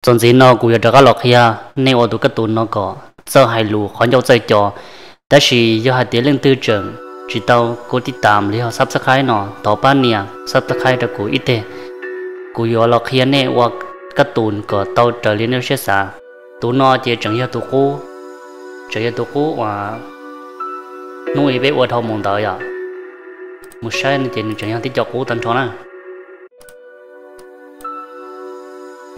Txuas ntxiv no kuv yuav rov qab los qhia nej ua tus kab tus no kom txawj hais lus qhov ncauj txawj co. Tab sis yog hais tias leej twg tseem tsis tau kuv tib tam los yog subscribe no, thov pab nias subscribe rau kuv ib teg. Kuv yuav los qhia nej ua kab tus kom tau raws li nej lub siab xav. Tus no ces tseem yog tus qub, tseem yog tus qub uas hnub ib peb ua dhau mus ntawd yom. Mus saib no ces nws tseem yog tib co qub tag nrho na.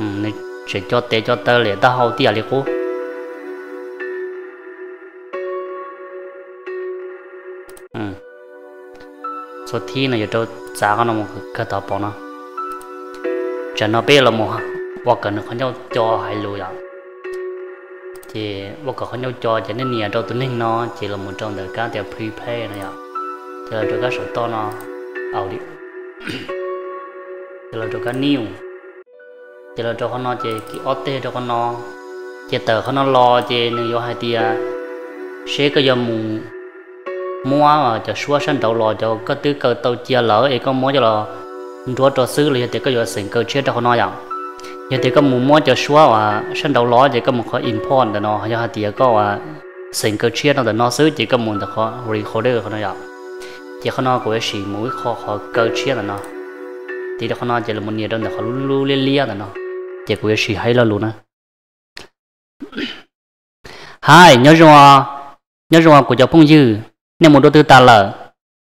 Nws tseem co tes co taw liam taub hau tib yam li qub. Txhua thib no yuav rau txav qhov no mus kawg tau pom no. Tsam no peb los mus ua kom nws qhov ncauj co hais lus yom. Ces ua kom qhov ncauj co ces nej nias rau tus neeg no ces los mus rau ntawm kab tias preplay no yom. Ces los rau kab saum toj no, audio, ces los rau kab new, ces los rau qhov no ces kis ob teg rau qhov no. Ces tawm qhov no los ces nws yuav hais tias seb koj yuav mus muab cov suab sab nraud los cov koj twb kaw tau cia lawm es koj muab coj los nruab rau xwb los yog tias koj yuav xeem kaw tshiab rau qhov no yom. Yog tias koj mus muab cov suab uas sab nraud los ces koj mus qhov import ntawm no, yog hais tias koj uas xeem kaw tshiab rau ntawm no xwb ces koj mus ntawm qhov recorder qhov no yom. Ces qhov no kuv yuav sim mus ib qho qhov kaw tshiab ntawm no. Tiv rau qhov no ces los mus nias rau ntawm qhov lub liab liab ntawm no. Ces kuv yuav sim hais lo lus na. Hais, nyob zoo, nyob zoo kuv cov phooj ywg, nej mus dua twg tas lawm?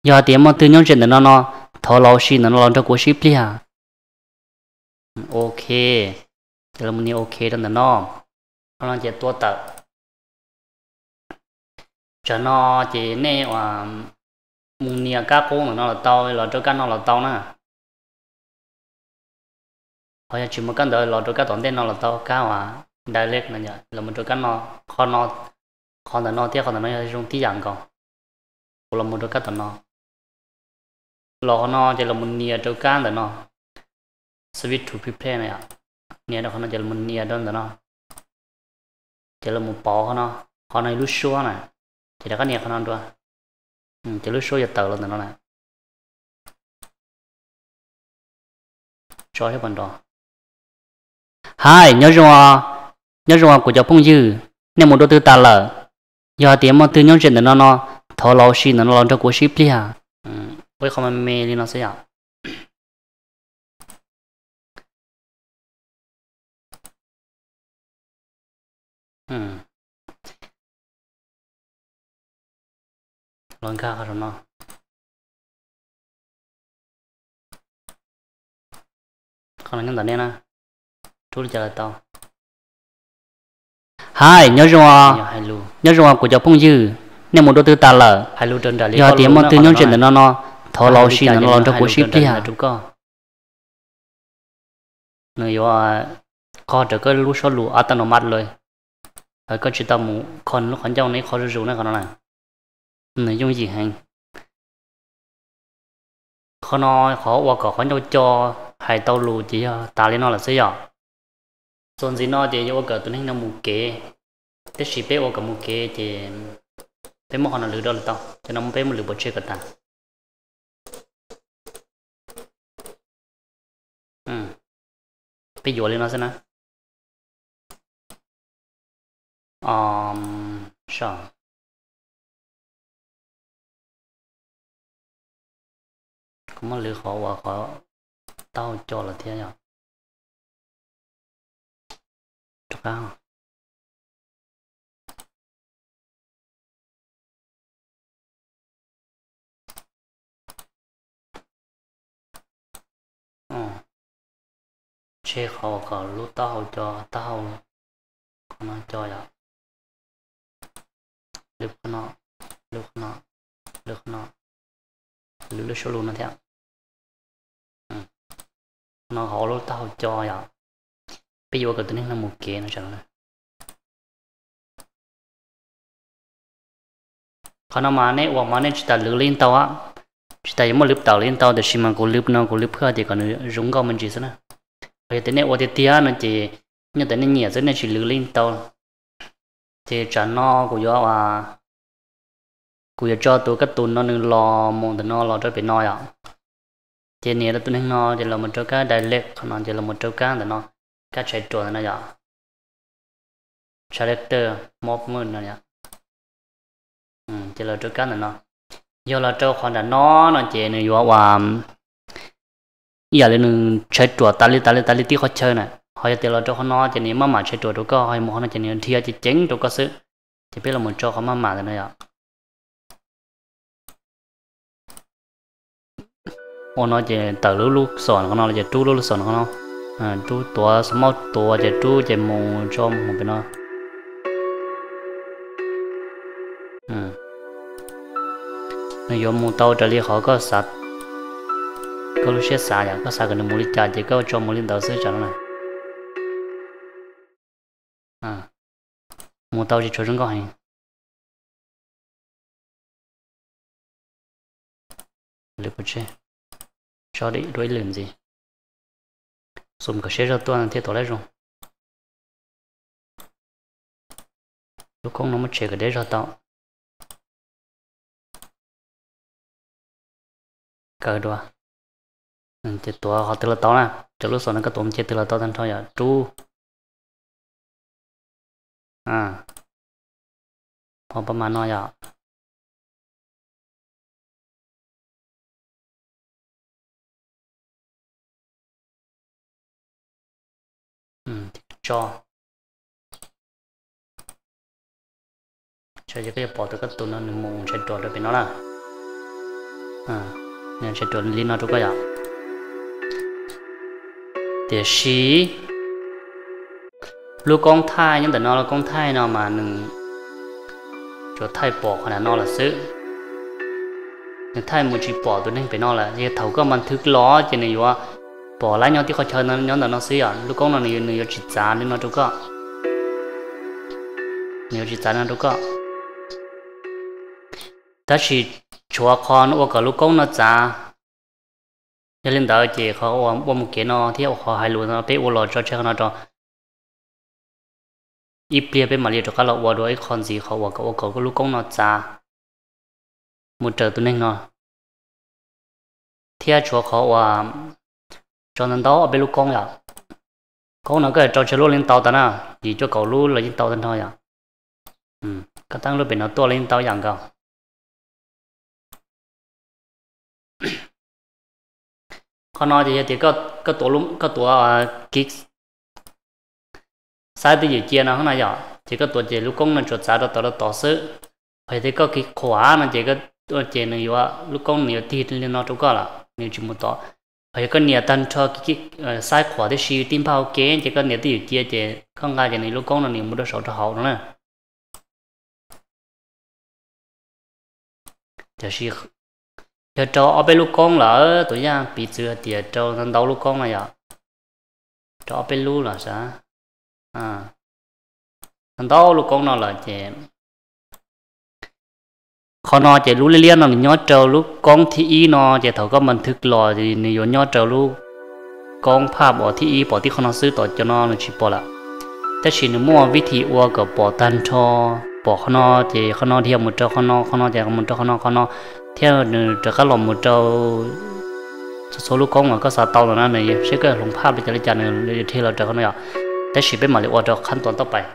Yog hais tias muaj twg nyob ze ntawm no no, thov los ua si ntawm no los nrog kuv sib pliag. Ok, ces los mus nias ok rau ntawm no. Qhov no ces tua tawm. Tsam no ces nej mus nias kab qub ntawm no los tau, los rau kab no los tau na. Ho yog tsis muaj kab ntawd los rau kab tom ntej no los tau, kab uas delete no, los mus rau kab no. Qhov no, qhov ntawm no thiab qhov ntawm no yog zoo tib yam nkaus. Kuv los mus rau kab tom no. Los qhov no ces los mus nias rau kab ntawm no, switch to preplay no yom. Nias rau qhov no ces los mus nias rau ntawm no. Ces los mus pauv qhov no, qhov no yog lub suab na. Ces rov qab nias qhov no dua, ces lub suab yuav tawm los ntawm no na. Tso thiab pom nrov. Hais, nyob zoo, nyob zoo kuv cov phooj ywg, nej mus dua twg tas lawm? Yog hais tias muaj twg nyob ze ntawm no no, thov los ua si ntawm no los nrog kuv sib pliag. Ua ib qho me me li no xwb yom. Los nkag qhov no. Qhov no nyob ntawm nej na, rub li cas los tau. Hais, nyob zoo, nyob zoo kuv cov phooj ywg, nej mus dua twg tas lawm? Yog hais tias muaj twg nyob ze ntawm no no, thov los ua si ntawm no los nrog kuv sib pliag. Nws yuav qog raws koj lub suab lus a ta no mas lawm. Koj tsis tau mus kho nws lub qhov ncauj no ib qho zuj zus na, qhov no na. Nws yooj yim heev. Qhov no qhov ua kom qhov ncauj co hais tau lus ces yog tas li no lawm xwb yom. Txuas ntxiv no ces yuav ua kom tus neeg no mus kev, tiam sis peb ua kom mus kev ces peb muab qhov no lwv rau los tau, cov no peb muab lwv pov tseg kom tas. Peb yuav li no xwb na. Kuv muab lwv qhov uas qhov taub hau co lawm thiab yom. Rov qab. Tseg qhov uas kom lub taub hau co, taub hau qhov no co yom. Lwv qhov no, lwv qhov no, lwv qhov no, lwv lub suab lus no thiab. Qhov no qhov ua lub taub hau co yom. Peb yuav ua kom tus neeg no mus kev no tsam no. Qhov no mas nej ua mas nej tsis tas lwv li ntau, tsis tas yuav muab lwv tawm li ntau, tiam sis mas kuv lwv no kuv lwv phwj tias kom nws zoo nkauj me ntsis xwb na. Yog tias nej ua tiag tiag no ces nyob ntawm nej nyiam xwb, nej tsis lwv li ntau. Ces tsam no kuv yuav, kuv yuav tso tus kab tus no nws los mus ntawm no los rau pem no yom. Ces nias rau tus neeg no ces los mus rau kab delete qhov no ces los mus rau kab ntawm no. Kab tshav ruam ntawm no yom, selector mode no yom. Ces los rau kab ntawm no. Yog los rau qhov nram no no ces nws yuav ua ib yam li nws tshav ruam tas li tas li tas li tib qhov chaw na. Ho yog tias los rau qhov no ces nws maj mam tshav ruam rau koj, ho mus qhov no ces nws dhia ceev ceev rau koj xwb. Ces peb los mus tso qhov maj mam ntawm no yom. Ua no ces tawm lub lub xom no qhov no ces rub lub lub xom no qhov no, rub tuav xov mob tuav ces rub ces mus tso mus pem no. Nws yuav mus tau raws li qhov koj xav, koj lub siab xav yom, koj xav kom nws mus li cas ces koj tso mus li ntawd xwb tsam no na. Mus tau tsis tshua zoo nkauj heev. Lwm pov tseg, tso dim dua ib lwm ntxiv, xum kom siab zog tuaj thiaj tuav lab zoo. Lub koob no muab tshem kom deb zog tau. Kaw dua. Ces tuav qhov twg los tau na, cov lub xom no koj tuav mus cia twg los tau tag nrho yom, rub. Qhov pab mas no yom. Tso, ces koj yuav pom tias koj tus no nws mus tshav ruam rau pem no lawm. Nws tshav ruam li no rau koj yom. Tiam sis lub koob thaij nyob ntawm no, lub koob thaij no mas nws tsuas thaij pom qhov nram no lawm xwb. Nws thaij mus tsis pom tus neeg pem no lawm, yog thaum koj npas thwv los ces nws yuav pom lab nyob tib qhov chaw nyob ntawm no xwb yom. Lub koob no nws yuav tsis txav li no rau koj. Nws yuav tsis txav li no rau koj. Tab sis tshuav qhov ua kom lub koob no txav. Yog li ntawd ces qhov uas ua mus kev no thiab ua qhov hais lus no peb ua los tso tseg qhov no rau ib pliag peb mam li rov qab los ua dua ib qho ntxiv, qhov uas kom ua kom lub koob no txav mus raws tus neeg no. Thiab tshuav qhov uas tso ntau ntau ob peb lub koob yom. Koob no koj rau tsawg lub los yeej tau tas na, yim cuaj kaum lub los yeej tau tag nrho yom. Koj tab lub pem no tuaj los yeej tau ib yam nkaus. Qhov no ces yog tias koj tuav kiv xaib twj ywm cia no no yom, ces koj tuav ces lub koob no tsuas txav rau tod rau tod xwb. Ho yog tias koj kiv qhuav no ces, ces nws yuav, lub koob nws yuav tig li no rau koj lawm, nws tsis mus tod. Ho yog koj nias tag nrho xaib qhuav tib si tib npaj ua ke ces koj nias twj ywm cia ces koj nqa ces nws lub koob no nws mus rau saum rau hauv no na. Tiam sis yog rau ob peb lub koob lawm, tus yaj piv txwv hais tias rau ntau lub koob no yom, rau ob peb lub los sav, ntau lub koob no lawm ces qhov no ces lub liab liab no nws nyob rau lub koob thib ib no, ces thaum koj npas thwv los nws yuav nyob rau lub koob phaj pom thib ib, pom tib qho no xwb, tom cov no nws tsis pom lawm. Tab sis nws muaj vib thim ua kom pom tag nrho, pom qhov no ces qhov no dhia mus rau qhov no, qhov no ces mus rau qhov no, qhov no thiab nws rov qab los mus rau txhua txhua lub koob uas koj xav tau los na, nws seb koj hloov phaj li cas li cas nws dhia los rau qhov no yom. Tab sis peb mam li ua rau qhab tuas tauj pais.